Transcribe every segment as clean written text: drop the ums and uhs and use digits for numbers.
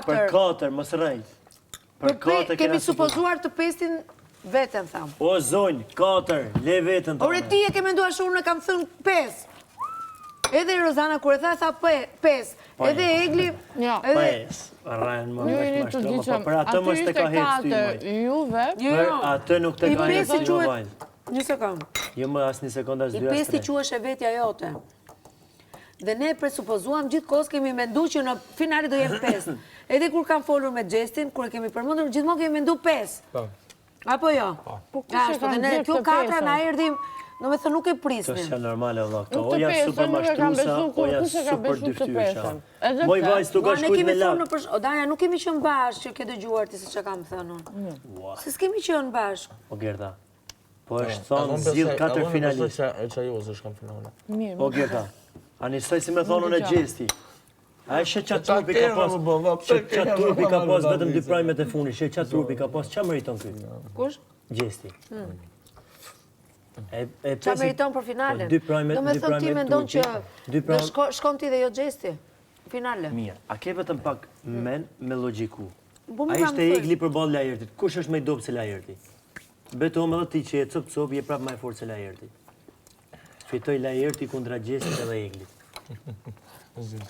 Për 4, mos rrej. Për 4 kemi supozuar të pestin veten, thamë. O zonjë, 4, le veten të Ore ti e ke menduar që unë kam thënë 5. Edhe Rozana kur e tha, tha 5. Po, edhe Egli, edhe 5. Rren më vesh më shtë, po për atë mos të ka hecë ty moj. Juve. Jo, jo. Për atë nuk të ka hecë ty moj. Një sekond. Jo më as një sekond as dy as tre. I pesti quhesh e vetja jote. Dhe ne presupozuam gjithë kohës kemi mendu që në finale do jenë 5. Edhe kur kam folur me Gjestin, kur e kemi përmendur, gjithmonë kemi mendu 5. Po. Apo jo? Po. Po kush e ka nxjerrë të Kjo katra na erdhi, domethënë nuk e prisnim. Këto s'janë normale vëlla, këto o janë super mashtrusa, o janë super dyftyrësha. Moj vajzë tu ka shkujt me lak. O Daja, nuk kemi qenë bashkë që ke dëgjuar ti se çka kam thënë unë. Se s'kemi qenë bashkë. O Gerta, po është thonë zgjidh katër finalistë. E që jo, zë shkam finale. O Gerta, a njësoj si me thonë unë e Gjesti, A e sheh ça trupi ka pas, ça trupi ka pas vetëm dy prajmet e fundit, sheh ça trupi ka pas, ça meriton ky? Kush? Gjesti. Hmm. E, ça meriton për finalen? Po, dy prajmet, dy prajmet ti mendon që do shkon ti dhe jo Gjesti, finale. Mirë, a ke vetëm pak hmm. men me logjiku? Po, a ishte Egli përballë Laertit? Kush është më i dobët se Laerti? Betohem edhe ti që je cop cop, je prapë më i fortë se Laerti. Fitoi Laerti kundra Gjestit edhe Eglit.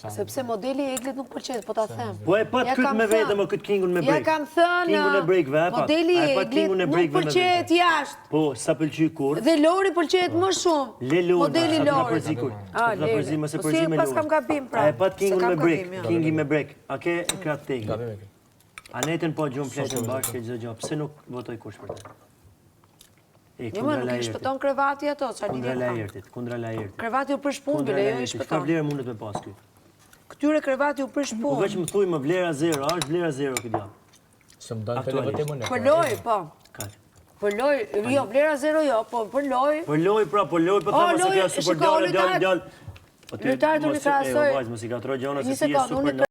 Sepse modeli i Eglit nuk pëlqehet, po ta them. Po e pat këtë me vete, më këtë kingun me brek. Ja kam thënë, kingun e brekëve, e pat. Modeli i Eglit nuk pëlqehet jashtë. Po, s'a pëlqy kurrë. Dhe Lori pëlqehet më shumë. Le Lori, modeli Lori. Sa të përzi kur. Sa të përzi, mos e po përzi me Lori. Pas kam gabim pra. A e pat kingun me brek, kingi me brek. A ke krah të Eglit? A netën po gjumë fletën bashkë e çdo gjë, pse nuk votoi kush për të? E, jo, më nuk i shpëton krevati ato, ça lidhje Kundra ka? Laertit, kundra Laertit. Krevati u prish punë, bile, jo i shpëton. Çfarë vlere mundet me pas ky? Këtyre krevati u prish Po punë. veç më thuj më vlera zero, a është vlera zero këtë djalë? Se më dojnë të levotim unë. Për lojë, po. Kaq. Për lojë, jo, vlera zero jo, po për lojë. Për lojë, pra, për lojë, po them se kjo super djalë, djalë, djalë. Po Lojtarët unë i krahasoj. E, vajzë, mos i ngatërro gjëra se ti je super.